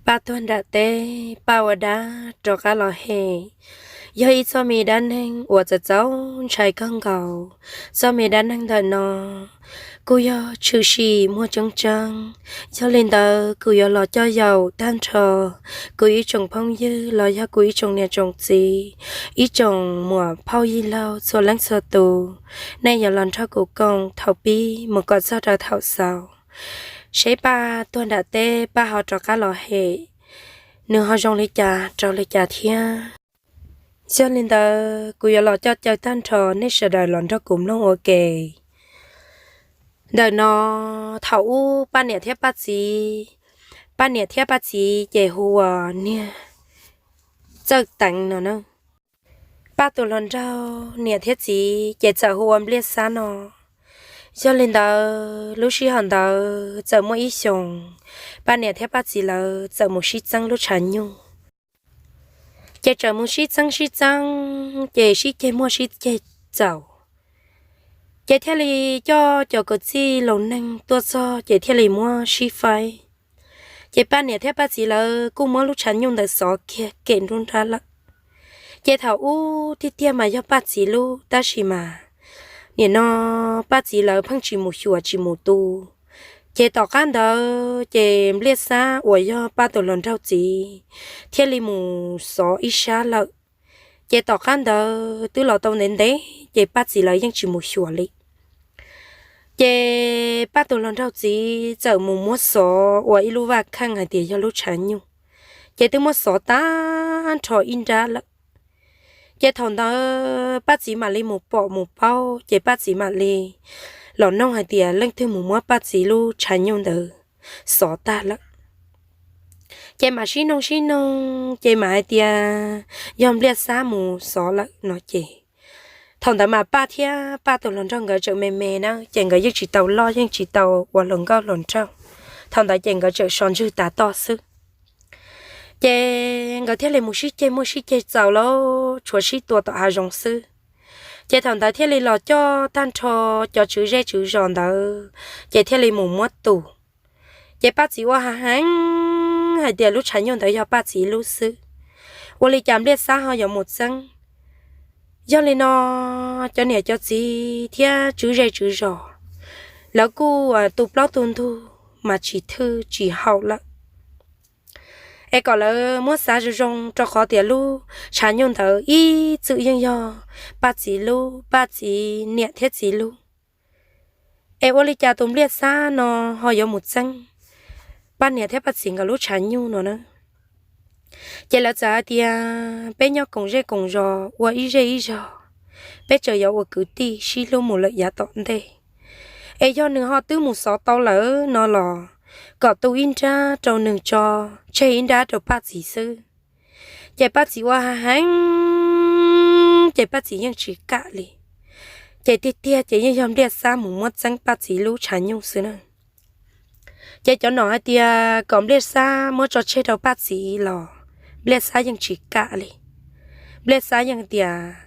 Paj tuag nram teb, Paj ua dab rov qab los hem, yog ib txoj me dab neeg uas txaus txaus ntshai kawg nkaus. Txoj me dab neeg ntawm no kuj yog tshwm sim muaj tseeb tseeb. Yog li ntawd kuv yuav los coj yaum tag nrho kuv ib tsoom phooj ywg los yog kuv ib tsoom niam tsoom txiv, ib tsoom muam phauj yij laug txhua leej txhua tus, nej yuav los nrog kuv koom thaum pib mus kom txog rau thaum xaus, seb Paj tuag nram teb Paj ho rov qab los hem, nws ho zoo li cas rau li cas thiab. Yog li ntawd kuv yuav los coj caw tag nrho nej sawv daws los nrog kuv mloog ua ke. Ntawm no, thaum ub Paj niam thiab Paj txiv, Paj niam thiab Paj txiv ces hu ua niag Txawj Teev no na. Paj tus hluas nraug niam thiab txiv ces txawm hu ua Npliaj Xab no. Yog li ntawd lub sij hawm ntawd txawm muaj ib xyoos, Paj niam thiab Paj txiv lawv txawm mus sib txeeb lub tshav nyuj. Ces txawm mus sib txeeb sib txeeb ces sib ceg muaj sib ceg txaus, ces thiaj li coj cov kwv tij laus neeg tuaj txog ces thiaj li muab sib faib. Ces Paj niam thiab Paj txiv lawv kuj muab lub tshav nyuj ntawd xov kiag kem nruab nrab lawm. Ces thaum ub tiag tiag mas yog Paj txiv lub, tab sis mas nim no Paj txiv lawv pheej tsis mus xyuas tsis mus tu. Ces tom qab ntawd ces Npliaj Xab uas yog Paj tus hluas nraug txiv thiaj li mus xov ib sab lawm. Ces tom qab ntawd twb los tau ntev ntev ces Paj txiv lawv yeej tsis mus xyuas li. Ces Paj tus hluas nraug txiv txawm mus muab xov ua ib lub vaj kheej hais tias yog lub tshav nyuj, ces twb muab xov tag nrho ib nrab lawm. Ces thaum ntawd Paj txiv mam li mus pom mus paub, ces Paj txiv mam li los noog hais tias leej twg mus muab Paj txiv lub tshav nyuj ntawd xov tag lawm. Ces mam sib noog sib noog ces mam hais tias yog Npliaj Xab mus xov lawm no ces, thaum ntawd mas Paj thiab Paj tus hluas nraug nkawd tseem me me na, ces nkawd yeej tsis tau loj yeej tsis tau ua hluas nkauj hluas nraug. Thaum ntawd ces nkawd tseem so ntswg tas toj xwb. Ces nkawd thiaj li mus sib ceg muaj sib ceg txaus lawm, tshuav sib tua tom hav zoov xwb. Ces thaum ntawd thiaj li los coj tag nrho cov tswv zej tswv zos ntawd, ces thiaj li mus muab tus. Ces Paj txiv ua hav heev hais tias lub tshav nyuj ntawd yog Paj txiv lub xwb, ua li cas Npliaj Xab ho yuav mus txeeb. Yog li no, cov niam cov txiv thiab tswv zej tswv zos, lawv kuj tu plaub tu ntug mas tsis thwj tsis haum lawm. Es kom lawv muab xav zoo zoo rau qhov tias lub tshav nyuj ntawd ib txwm yeej yog Paj txiv lub, Paj txiv niam thiab txiv lub. Es ua li cas tus Npliaj Xab no ho yuav mus txeeb Paj niam thiab Paj txiv nkawd lub tshav nyuj no na? Ces lawv txawm hais tias peb nyob koom zej koom zos ua ib zej ib zog, peb tseem yuav ua kwv tij sib hlub mus lawm yav tom ntej. Es yog nws ho twb mus xov tau lawm no los kom tu ib nrab rau nws tso, tseg ib nrab rau Paj txiv xwb. Ces Paj txiv ua hav heev, ces Paj txiv yeej tsis kam li. Ces tiag tiag ces yeej yog Npliaj Xab mus muab txeeb Paj txiv lub tshav nyuj xwb na. Ces cov nom hais tias kom Npliaj Xab muab tso tseg rau Paj txiv los Npliaj Xab yeej tsis kam li. Npliaj Xab yeej tias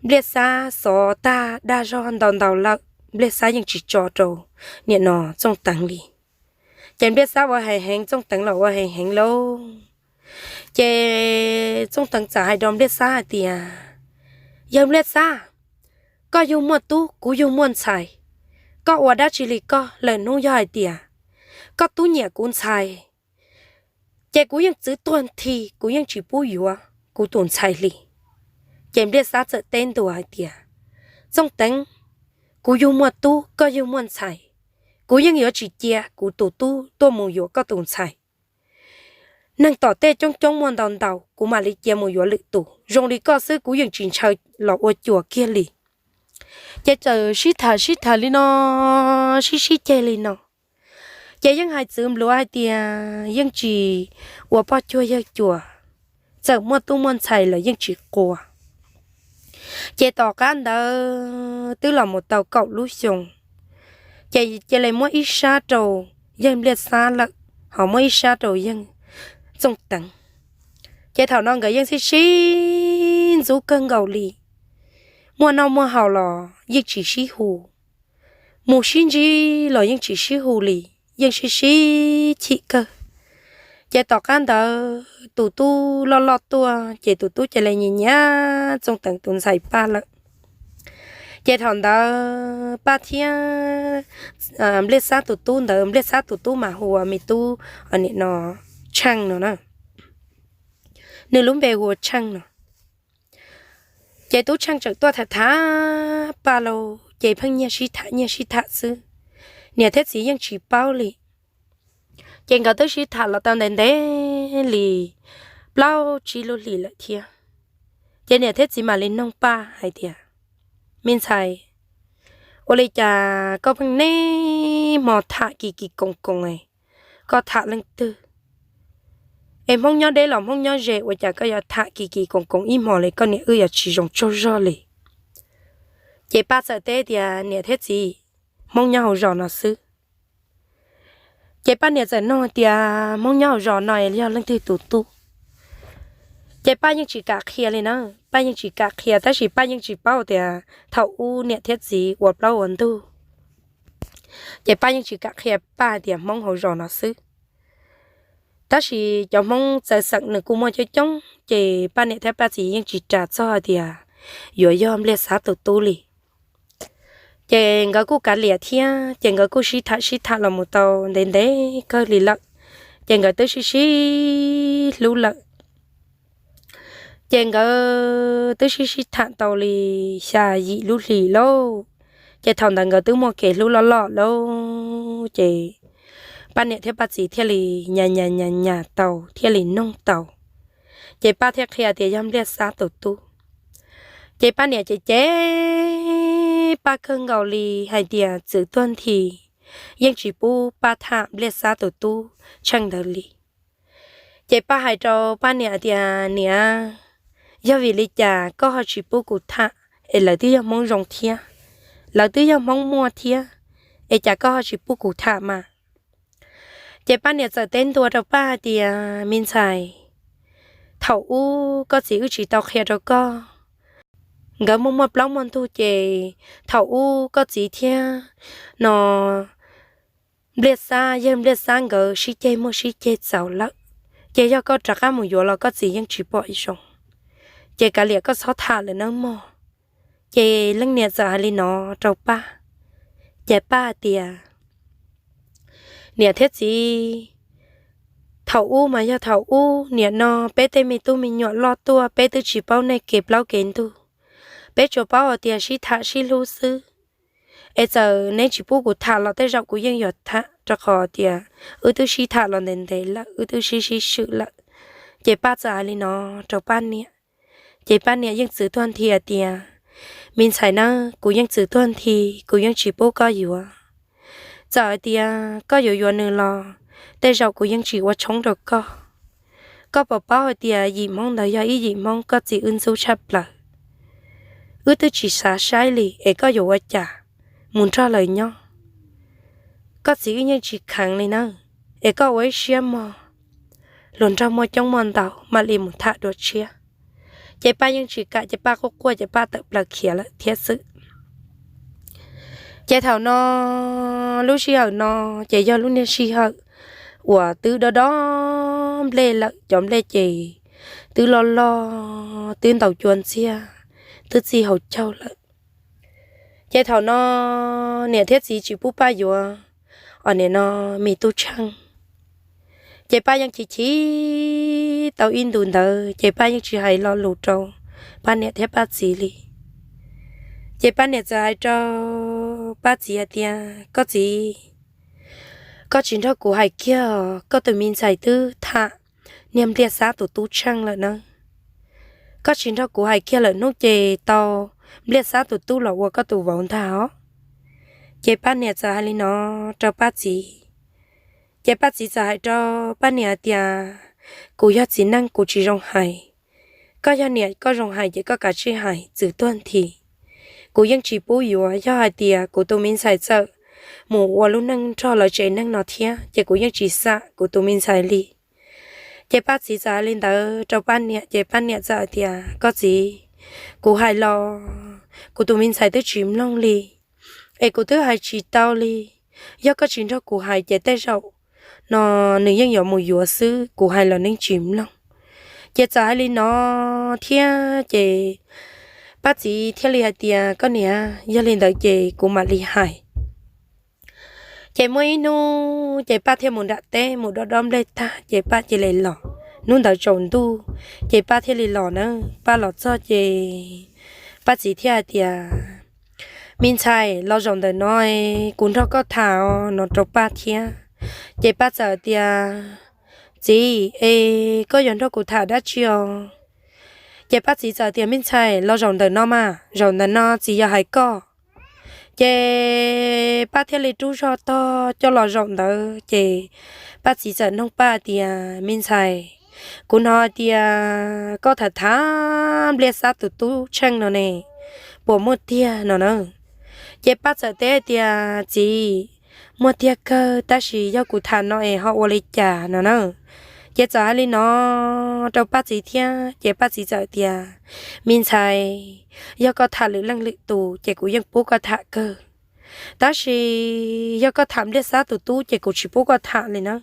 Npliaj Xab xov tag dag zog ntau ntau lawm, Npliaj Xab yeej tsis tso rau niam no Txooj Teev li. Ces Npliaj Xab ua hav heev, Txooj Teev los ua hav heev lauj. Ces Txooj Teev txawm hais rau Npliaj Xab hais tias, yawg Npliaj Xab, koj yug muaj tub, kuv yug muaj ntxhais, koj ua dab tsi li koj? Lwm hnub yog hais tias koj tub nyiam kuv ntxhais, ces kuv yeej txwv tuag nthi, kuv yeej tsis pub yuav kuv tus ntxhais li. Ces Npliaj Xab txawm teb ntua hais tias, Txooj Teev, kuv yug muaj tub, koj yug muaj ntxhais, kuv yeej yuav tsis cia kuv tus tub tuaj mus yuav koj tus ntxhais. Neeg tom tej coob coob muaj ntau ntau, kuv mam li cia mus yuav lwm tus. Zoo li koj xwb kuv yeej tsis ntshaw los ua cuas kiag li. Ces txawm sib tham sib tham li no, sib sib ceg li no. Ces yeej hais txwv npluav hais tias yeej tsis ua poj cuag yawg cuas, txawm muaj tub muaj ntxhais los yeej tsis quas. Ces tom qab ntawd twb los mus tau kaum lub xyoo, ces cia li muab ib sab rau yawg Npliaj Xab lawm, ho muab ib sab rau yawg Txooj Teev. Ces thaum no nkawd yeej sib sib ntxub kawg nkaus li, muaj noj muaj haus los yeej tsis sib hu, mus sib ntsib los yeej tsis sib hu li, yeej sib sib chim kawg. Ces tom qab ntawd tus tub loj loj tuaj ces tus tub cia li nyiam nyiam Txooj Teev tus ntxhais Paj lawm. Ces thaum ntawd Paj thiab Npliaj Xab tus tub ntawd, Npliaj Xab tus tub mas hu ua me tub, nim no Tsheej no na, nws lub npe hu ua Tsheej no. Ces tub Tsheej tseem tuaj tham tham Paj lauj, ces pheej nyiag sib tham nyiag sib tham xwb, niam thiab txiv yeej tsis paub li. Ces nkawd twb sib tham los tau ntev ntev li plaub tsib lub hlis lawm thiab. Ces niam thiab txiv mam li noog Paj hais tias, me ntxhais, ua li cas koj pheej niaj hmo tham kis kis koos koos, koj tham leej twg? Es Hmoob nyob deb los Hmoob nyob ze ua cas koj yuav tham kis kis koos koos ib hmo li, koj niam wb yuav tsis zoo tsaug zog li. Ces Paj txawm teb tias, niam thiab txiv, Hmoob nyob hauv zos no xwb. Ces Paj niam txawm nug tias, Hmoob nyob hauv zos no yog leej twg tus tub? Ces Paj yeej tsis kam qhia li na, Paj yeej tsis kam qhia, tab sis Paj yeej tsis paub tias thaum ub niam thiab txiv ua plaub ua ntug. Ces Paj yeej tsis kam qhia Paj hais tias Hmoob hauv zos no xwb. Tab sis cov Hmoob txawv xeem nws kuj muaj coob coob, ces Paj niam thiab Paj txiv yeej tsis ras txog hais tias yuav yog Npliaj Xab tus tub li. Ces nkawd kuj kav liam thiab, ces nkawd kuj sib tham sib tham los mus tau ntev ntev kawg li lawm, ces nkawd twb sib sib hlub lawm. Ces nkawd twb sib sib tham tau li xya yim lub hlis lauj, ces thaum ntawd nkawd twb muaj kev hlub loj loj lauj, ces Paj niam thiab Paj txiv thiaj li nyas nyas nyas nyas tau, thiaj li noog tau. Ces Paj thiaj qhia tias yog Npliaj Xab tus tub. Ces Paj niam ces cem Paj kawg nkaus li hais tias txwv tuag nthi yeej tsis pub Paj tham Npliaj Xab tus tub Tsheej ntawd li. Ces Paj hais rau Paj niam tias, niam, yog vim li cas koj ho tsis pub kuv tham? Es lawv twb yog Hmoob zoo thiab, lawv twb yog Hmoob muaj thiab, es cas koj ho tsis pub kuv tham mas? Ces Paj niam txawm teb ntua rau Paj hais tias, me ntxhais, thaum ub koj txiv wb tsis tau qhia rau koj, nkawd muaj muaj plaub muaj ntug, ces thaum ub koj txiv thiab no Npliaj Xab, yawg Npliaj Xab nkawd sib ceg muaj sib ceg txaus lawm, ces yog koj rov qab mus yuav los koj txiv yeej tsis pom zoo, ces kav liam koj txhob tham lawm nawb mog. Ces leej niam txawm hais li no rau Paj, ces Paj tias, niam thiab txiv, thaum ub mas yog thaum ub, nim no peb tej me tub me nyuam loj tuaj peb twb tsis paub nej kev plaub kev ntug, peb tsuas paub hais tias sib tham sib hlub xwb. Es txawm neb tsis pub kuv tham los tej zaum kuv yeej yuav tham, rau qhov tias wb twb sib tham los ntev ntev lawm, wb twb sib sib swm lawm. Ces Paj txawm hais li no rau Paj niam, ces Paj niam yeej txwv tuag nthi hais tias, me ntxhais nawb, kuv yeej txwv tuag nthi, kuv yeej tsis pub koj yuav. Txawm hais tias koj yuav yuav nws los tej zaum kuv yeej tsis ua tshoob rau koj. Koj puas paub hais tias yim Hmoob ntawd yog ib yim Hmoob koj txiv wb ntxub tshaj plaws, wb twb tsis xav saib li, es koj yuav ua cas mus nrog lawv nyob? Koj txiv wb yeej tsis kheev li na, es koj ua ib siab mog, luag nrog muaj coob muaj ntau mam li mus tham dua tshiab. Ces Paj yeej tsis kam, ces Paj quaj quaj ces Paj tawm plaws khiav lawm thiab xwb. Ces thaum no, lub sij hawm no ces yog lub niag sij hawm uas twb dob dob nplej lawm, cov nplej ces twb loj loj, twb ntaus cua ntxiag, twb txij hauv caug lawm. Ces thaum no niam thiab txiv tsis pub Paj yuav, o nim no me tub Tsheej. Ces Paj yeej chim chim tau ib ntus ntawd ces Paj yeej tsis hais lo lus rau Paj niam thiab Paj txiv li. Ces Paj niam txawm hais rau Paj txiv hais tias, koj txiv, koj tsis nrog kuv hais kiag, koj tus me ntxhais twb tham niag Npliaj Xab tus tub Tsheej lawm na. Koj tsis nrog kuv hais kiag lawm hnub ces tau Npliaj Xab tus tub los ua koj tus vauv ntag os. Ces Paj niam txawm hais li no rau Paj txiv. Ces Paj txiv txawm hais rau Paj niam hais tias, kuv yog txiv neej kuv tsis zoo hais. Koj yog niam koj zoo hais ces koj kav tsij hais txwv tuag nthi. Kuv yeej tsis pub yuav, yog hais tias kuv tus me ntxhais txawm mus ua lub neej nrog lawv tsev neeg no thiab ces kuv yeej tsis xam kuv tus me ntxhais li. Ces Paj txiv txawm hais li ntawd rau Paj niam ces Paj niam txawm hais tias, koj txiv, kuv hais los kuv tus me ntxhais twb tsis mloog li, es kuv twb hais tsis tau li. Yog koj tsis nrog kuv hais ces tej zaum no nws yeej yuav mus yuav xwb, kuv hais los neb tsis mloog. Ces txawm hais li no thiab ces Paj txiv thiaj li hais tias, koj niam, yog li ntawd ces kuv mam li hais. Ces muaj ib hnub ces Paj thiaj mus nram teb mus dob dob nplej tag ces Paj cia li los. Hnub ntawd tsaus ntuj ces Paj thiaj li los na. Paj los txog ces Paj txiv thiaj hais tias, me ntxhais, los zaum ntawm no kuv nrog koj tham os, no rau Paj thiab. Ces Paj txawm tias, txiv, es koj yuav nrog kuv tham dab tsi os? Ces Paj txiv txawm tias, me ntxhais, los zaum ntawm no mas, zaum ntawm no txiv yog hais koj. Ces Paj thiaj li rub zog tog coj los zaum ntawd ces Paj txiv txawm nug Paj tias, me ntxhais, kuv hnov tias koj tham tham Npliaj Xab tus tub Tsheej no ne, puas muaj tiag no na? Ces Paj txawm teb tias, txiv, muaj tiag kawg, tab sis yog kuv tham no es ho ua li cas no na? Ces txawm hais li no rau Paj txiv thiab ces Paj txiv txawm tias, me ntxhais, yog koj tham lwm leej lwm tus ces kuv yeej pub koj tham kawg, tab sis yog koj tham Npliaj Xab tus tub ces kuv tsis pub koj tham li na.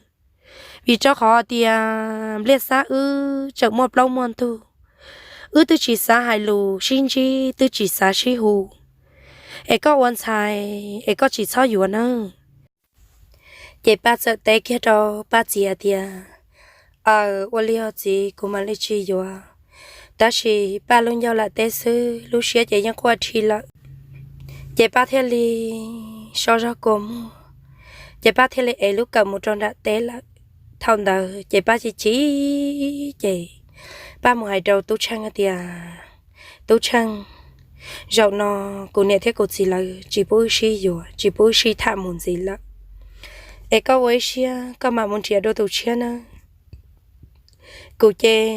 Vim rau qhov tias Npliaj Xab wb tseem muaj plaub muaj ntug, wb twb tsis xav hais lus sib ntsib, twb tsis xav sib hu, es koj ua ntxhais es koj tsis txhob yuav nawb. Ces Paj txawm teb kiag rau Paj txiv hais tias, aws, ua li os txiv, kuv mam li tsis yuav. Tab sis Paj lub ncauj lam teb xwb, lub siab ces yeej quaj rhi lawm. Ces Paj thiaj li so zog kua muag, ces Paj thiaj li ev lub kawm mus rau nram teb lawm. Thaum ntawd ces Paj chim chim, ces Paj mus hais rau Tub Tsheej hais tias, Tub Tsheej, zaum no kuv niam thiab kuv txiv lawv tsis pub wb sib yuav, tsis pub wb sib tham mus ntxiv lawm, es koj ua ib siab koj mam mus nrhiav dua tus tshiab nawb. Kuv ces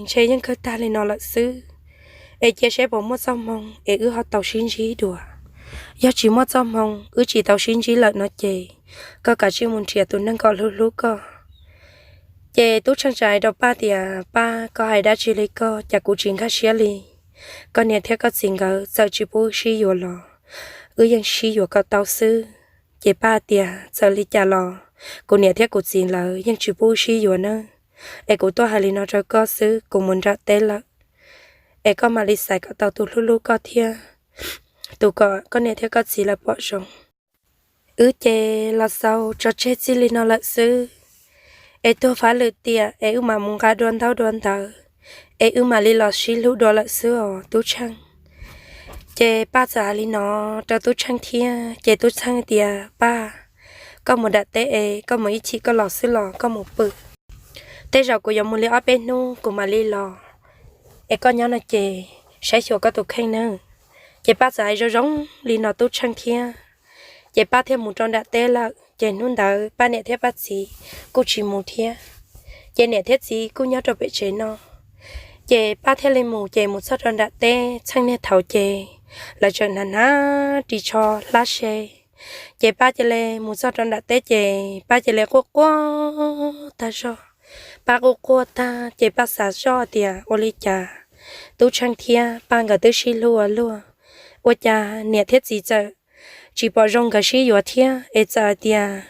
ntshe yeej kawg tag li no lawm xwb, es cia seb puas muaj txoj hmoo es wb ho tau sib ntsib dua. Yog tsis muaj txoj hmoo wb tsis tau sib ntsib lawm no ces koj kav tsij mus nrhiav tus neeg kom hlub hlub koj. Ces Tub Tsheej txawm hais rau Paj tias, Paj, koj hais dab tsi li koj, cas kuv tsis nkag siab li. Koj niam thiab koj txiv nkawd txawm tsis pub wb sib yuav los wb yeej sib yuav kom tau xwb. Ces Paj tias, txawm li cas los kuv niam thiab kuv txiv lawv yeej tsis pub wb sib yuav nawb. Es kuv tuaj hais li no rau koj xwb, kuv mus nram teb lawm, es koj mam li xaiv kom tau tus hlub hlub koj thiab tus kom koj niam thiab koj txiv lawv pom zoo. Wb ces los xaus tso tseg txij li no lawm xwb, es tuag fab lwm tiam es wb mam mus nqa dua ntaub dua ntawv, es wb mam li los sib hlub dua lawm xwb os Tub Tsheej. Ces Paj txawm hais li no rau Tub Tsheej thiab ces Tub Tsheej tias, Paj, koj mus nram teb es koj mus ib chim koj los xwb los koj mus pw. Tej zaum kuv yuav mus li ob peb hnub kuv mam li los, es koj nyob no ces saib xyuas koj tus kheej nawb. Ces Paj txawm hais zoo zoo li no Tub Tsheej thiab, ces Paj thiaj mus rau nram teb lawm. Ces hnub ntawd Paj niam thiab Paj txiv kuj tsis mus thiab, ces niam thiab txiv kuj nyob rau pem tsev no. Ces Paj thiaj li mus, ces mus txog rau nram teb Tsheej niag thaud ces lawv tseem hnav hnav ris tsho hlab se. Ces Paj cia li mus txog rau nram teb ces Paj cia li quaj quaj tag zog. Paj quaj quaj tag ces Paj xav zoj tias ua li cas Tub Tsheej thiab Paj nkawd twb sib hlub ua luaj, ua cas niam thiab txiv txawm tsis pom zoo nkawd sib yuav thiab, es txawm hais tias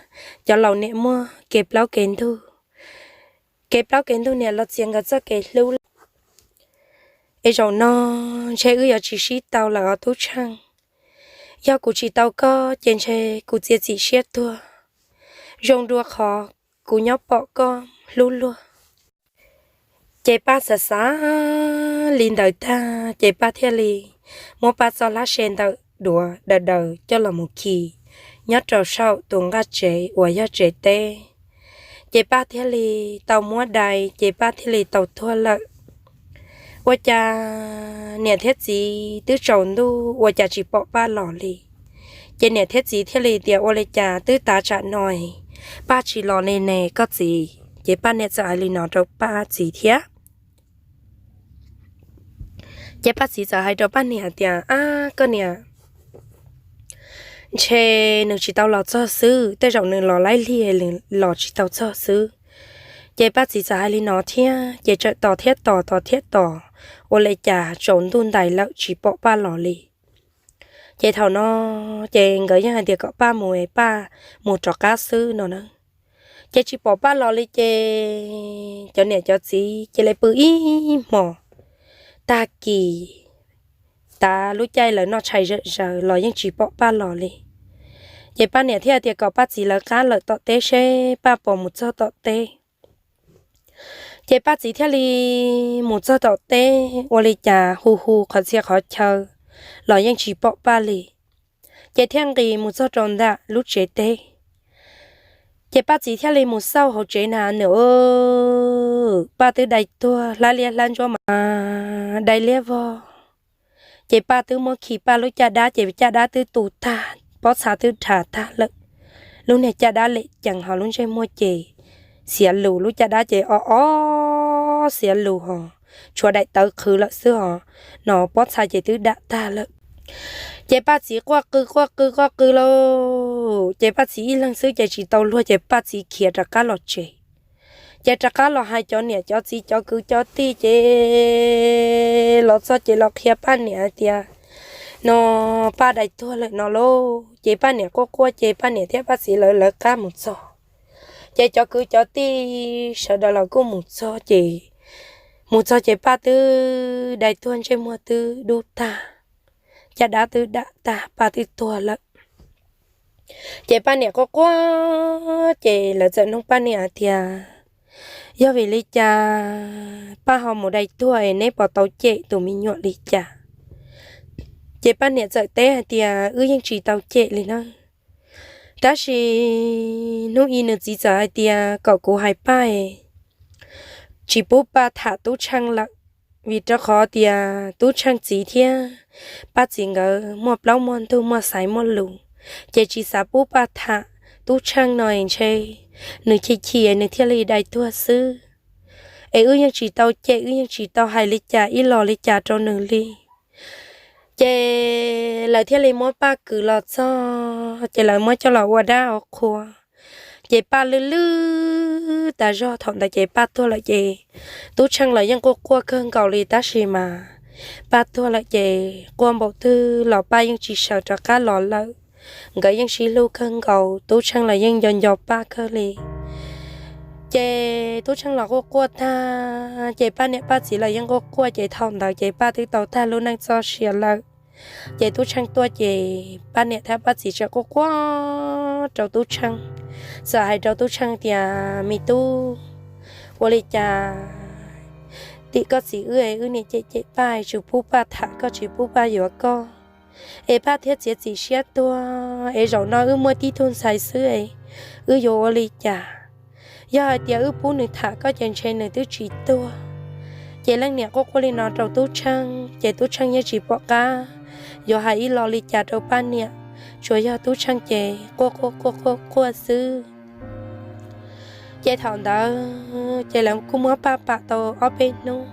cov laus niam muaj kev plaub kev ntug, kev plaub kev ntug niam los txiav nkawd txoj kev hlub lawm. Es zaum no ntshe wb yuav tsis sib tau lawm os Tub Tsheej. Yog kuv tsis tau koj ces ntshe kuv txiav txim siab tuag, zoo dua qhov kuv nyob pom koj hlub luag. Ces Paj xav xav li ntawd tag ces Paj thiaj li muab Paj txoj hlab se ntawm duav daws daws coj los mus khi nyob rau saum tus nqaj tsev uas yog tsev teb. Ces Paj thiaj li tau muab dai ces Paj thiaj li tau tuag lawm. Ua cas niam thiab txiv twb tsaus ntuj ua cas tsis pom Paj los li. Ces niam thiab txiv thiaj li tias ua li cas twb tav tsam no Paj tsis los li ne koj txiv. Ces Paj niam txawm hais li no rau Paj txiv thiab. Ces Paj txiv txawm hais rau Paj niam tias, ab koj niam, ntshe nws tsis tau los txog xwb, tej zaum nws los laib lig los tsis tau txog xwb. Ces Paj txiv txawm hais li no thiab ces txawm tos thiab tos, tos thiab tos, ua li cas tsaus ntuj ntais lawm tsis pom Paj los li. Ces thaum no ces nkawd yeej hais tias kom Paj mus es Paj mus rov qab xwb no na. Ces tsis pom Paj los li ces cov niam cov txiv cia li pw ib hmos. Tag kis, tav lub caij lawv noj tshais zom zaws los yeej tsis pom Paj los li. Ces Paj niam thiaj tias kom Paj txiv lawv qab lawm tom teb seb Paj puas mus txog tom teb. Ces Paj txiv thiaj li mus txog tom teb, ua li cas hu hu qhov txhia qhov chaw los yeej tsis pom Paj li. Ces thiaj nqis mus txog rau ntawm lub tsev teb. Ces Paj txiv thiaj li mus xauj hauv tsev na, nws, Paj twb dai tuag hlab liab hlab ntsuab mas dai liab vog. Ces Paj twb muab khi Paj lub caj dab, ces caj dab twb tu tag, pob txha twb dha tag lawm. Lub niag caj dab lem cees hos lub ntsej muag ces xiav lus, lub caj dab ces o o xiav lus hos tshuav daim tawv qhwv lawm xwb hos, no pob txha ces twb dam tag lawm. Ces Paj txiv quaj qw quaj qw quaj qw lauj, ces Paj txiv ib leeg xwb ces tsis tau luag ces Paj txiv khiav rov qab los tsev. Ces rov qab los hais cov niam cov txiv cov kwv cov tij ces los txog ces los qhia Paj niam hais tias, no, Paj dai tuag lawm no lauj. Ces Paj niam quaj quaj ces Paj niam thiab Paj txiv lawv lawv qab mus txog. Ces cov kwv cov tij sawv daws los kuj mus txog ces, mus txog ces Paj twb dai tuag, ntsej muag twb dub tag, caj dab twb dam tag, Paj twb tuag lawm. Ces Paj niam quaj quaj ces lawv txawm nug Paj niam hais tias, yog vim li cas Paj ho mus dai tuag es neb puas tau cem tus me nyuam li cas? Ces Paj niam txawm teb hais tias, wb yeej tsis tau cem li na. Tab sis hnub i nws txiv txawm hais tias kom kuv hais Paj es tsis pub Paj tham Tub Tsheej lawm, vim rau qhov tias Tub Tsheej txiv thiab Paj txiv nkawd muaj plaub muaj ntug, muaj xaiv muaj lus, ces tsis xav pub Paj tham Tub Tsheej no es ntshe nws chim chim es nws thiaj li dai tuag xwb. Es wb yeej tsis tau cem, wb yeej tsis tau hais li cas ib los li cas rau nws li. Ces lawv thiaj li muab Paj kwv los txog ces lawv muab coj los ua dab ua qhua. Ces Paj lwj lwj tas zog, thaum ntawd ces Paj tuag lawm ces Tub Tsheej los yeej quaj quaj kawg nkaus li, tab sis mas Paj tuag lawm ces quaj npaum twg los Paj yeej tsis sawv rov qab los lawm. Nkawd yeej sib hlub kawg nkaus, Tub Tsheej los yeej nco nco Paj kawg li. Ces Tub Tsheej los quaj quaj tag ces Paj niam Paj txiv los yeej quaj quaj, ces thaum ntawd ces Paj twb tau tag lub neej txoj sia lawm. Ces Tub Tsheej tuaj ces Paj niam thiab Paj txiv tseem quaj quaj rau Tub Tsheej, txawm hais rau Tub Tsheej tias, me tub, ua li cas tim koj txiv wb es wb niam cem cem Paj, tsis pub Paj tham koj, tsis pub Paj yuav koj, es Paj thiaj txiav txim siab tuag, es zaum no wb muaj tib tug ntxhais xwb es wb yuav ua li cas? Yog hais tias wb pub nws tham koj ces ntshe nws twb tsis tuag. Ces leej niam quaj quaj li no rau Tub Tsheej ces Tub Tsheej yeej tsis pom qab yuav hais ib lo li cas rau Paj niam, tsuas yog Tub Tsheej ces quaj quaj quaj quaj quaj xwb. Ces thaum ntawd ces lawv kuj muab Paj pam tau ob peb hnub,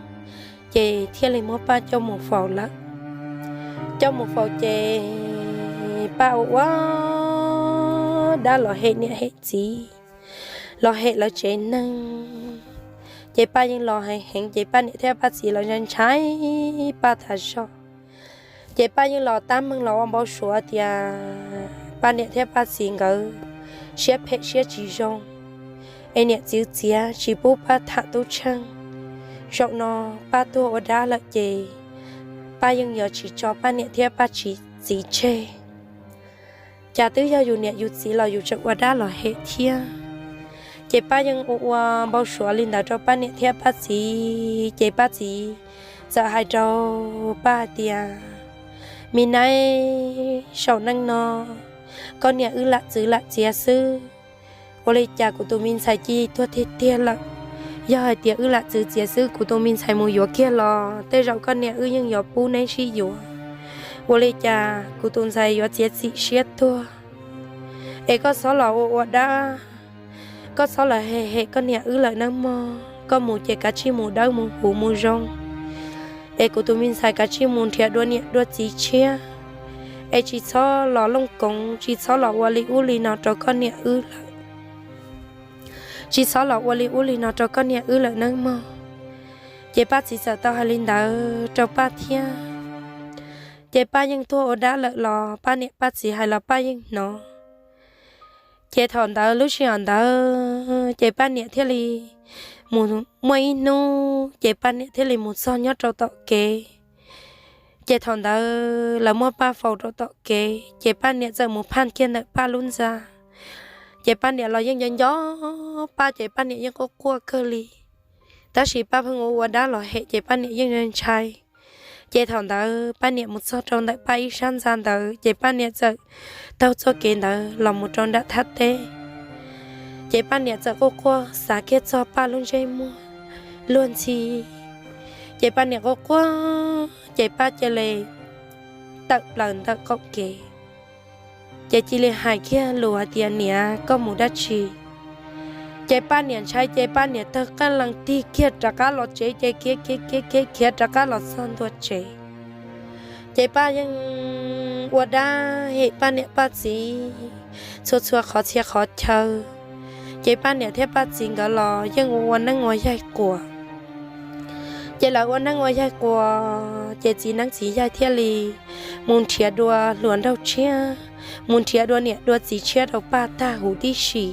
ces thiaj li muab Paj coj mus faus lawm. Coj mus faus ces Paj ua ua dab los hem niam hem txiv, los hem lawv tsev neeg. Ces Paj yeej los heev heev ces Paj niam thiab Paj txiv los ntshai ntshai Paj tas zog. Ces Paj yeej los tab meeg los ua npau suav tias Paj niam thiab Paj txiv nkawd siab phem siab tsis zoo, es niam txiv txiav tsis pub Paj tham Tub Tsheej. Zaum no Paj tuag ua dab lawm ces Paj yeej yuav tsis tso Paj niam thiab Paj txiv tseg. Cas twb yog yus niam yus txiv los yus tseem ua dab los hem thiab. Ces Paj yeej ua ua npau suav li ntawd rau Paj niam thiab Paj txiv, ces Paj txiv txawm hais rau Paj hais tias, me nab, saum neej no koj niam wb lam txwv lam txiav xwb, ua li cas kuv tus me ntxhais cia tuag tiag tiag lawm? Yog hais tias wb lam txwv txiav xwb, kuv tus me ntxhais mus yuav kiag los tej zaum koj niam wb yeej yuav pub neb sib yuav. Ua li cas kuv tus ntxhais yuav txiav txim siab tuag? Es koj txhob los ua ua dab, koj txhob los hem hem koj niam wb lawm nawb mog. Koj mus ces kav tsij mus dawb mus huv mus zoo, es kuv tus me ntxhais kav tsij mus nrhiav dua niam dua txiv tshiab, es tsis txhob los looj koov, tsis txhob los ua li ub li no rau koj niam wb lawm. Tsis txhob los ua li ub li no rau koj niam wb lawm nawb mog. Ces Paj txiv txawm tau hais li ntawd rau Paj thiab. Ces Paj yeej tuag ua dab lawm los Paj niam Paj txiv hais los Paj yeej hnov. Ces thaum ntawd lub sij hawm ntawd ces Paj niam thiaj li mus, muaj ib hnub ces Paj niam thiaj li mus txog nyob rau tom kev. Ces thaum ntawd lawv muab Paj faus rau tom kev ces Paj niam txawm mus phaj kiag ntawm Paj lub ntxa. Ces Paj niam los yeej nco nco Paj ces Paj niam yeej quaj quaj kawg li, tab sis Paj pheej ua ua dab los hem ces Paj niam yeej ntshai. Ces thaum ntawd Paj niam mus txog rau ntawm Paj ib sab ntxa ntawd ces Paj niam txawm taug txoj kev ntawd los mus rau nram thaj teb. Ces Paj niam txawm quaj quaj xav kiag txog Paj lub ntsej muag luag ntxhi. Ces Paj niam quaj quaj ces Paj cia li tawm plaws ntawm qaum kev. Ces cia li hais kiag lus hais tias, Niam, koj mus dab tsi? Ces Paj niam ntshai ces Paj niam tawg qeej lees tig kiag rov qab los tsev ces khiav khiav khiav khiav khiav rov qab los txog ntua tsev. Ces Paj yeej ua dab hem Paj niam Paj txiv txhua txhua qhov txhia qhov chaw. Ces Paj niam thiab Paj txiv nkawd los yeej ua ua neeb ua yaig quas. Ces lawv ua neeb ua yaig quas ces txiv neeb txiv yaig thiaj li mus nrhiav dua hluas nraug tshiab, mus nrhiav dua niam dua txiv tshiab rau Paj tag huv tib si.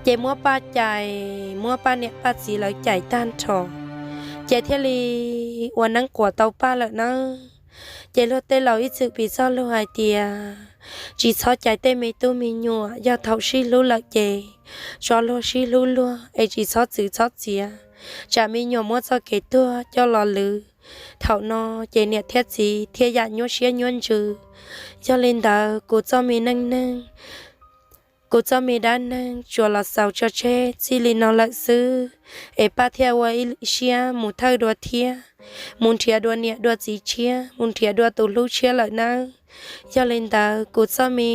Ces muab Paj cais, muab Paj niam Paj txiv lawv cais tag nrho, ces thiaj li ua neeb quas tau Paj lawm nawb. Ces luag tej laus ib txwm piv txoj lus hais tias, tsis txhob cais tej me tub me nyuam, yog thaum sib hlub lawm ces tso luag sib hlub luag es tsis txhob txwv txhob txiav, tsam me nyuam muab txoj kev tuag coj los lwv. Thaum no ces niam thiab txiv thiaj yam nyuaj siab nyuaj ntsws. Yog li ntawd kuv txoj me neej neeg, kuv txoj me dab neeg tsuas los xaus tso tseg txij li no lawm xwb, es Paj thiaj ua ib siab mus thawj dua thiab, mus nrhiav dua niam dua txiv tshiab, mus nrhiav dua tus hlub tshiab lawm nawb. Yog li ntawd kuv txoj me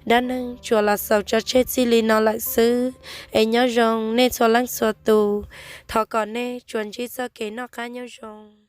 dab neeg tsuas los xaus tso tseg txij li no lawm xwb, es nyob zoo nej txhua leej txhua tus, thov kom nej tsuas ntsib txoj kev noj qab nyob zoo.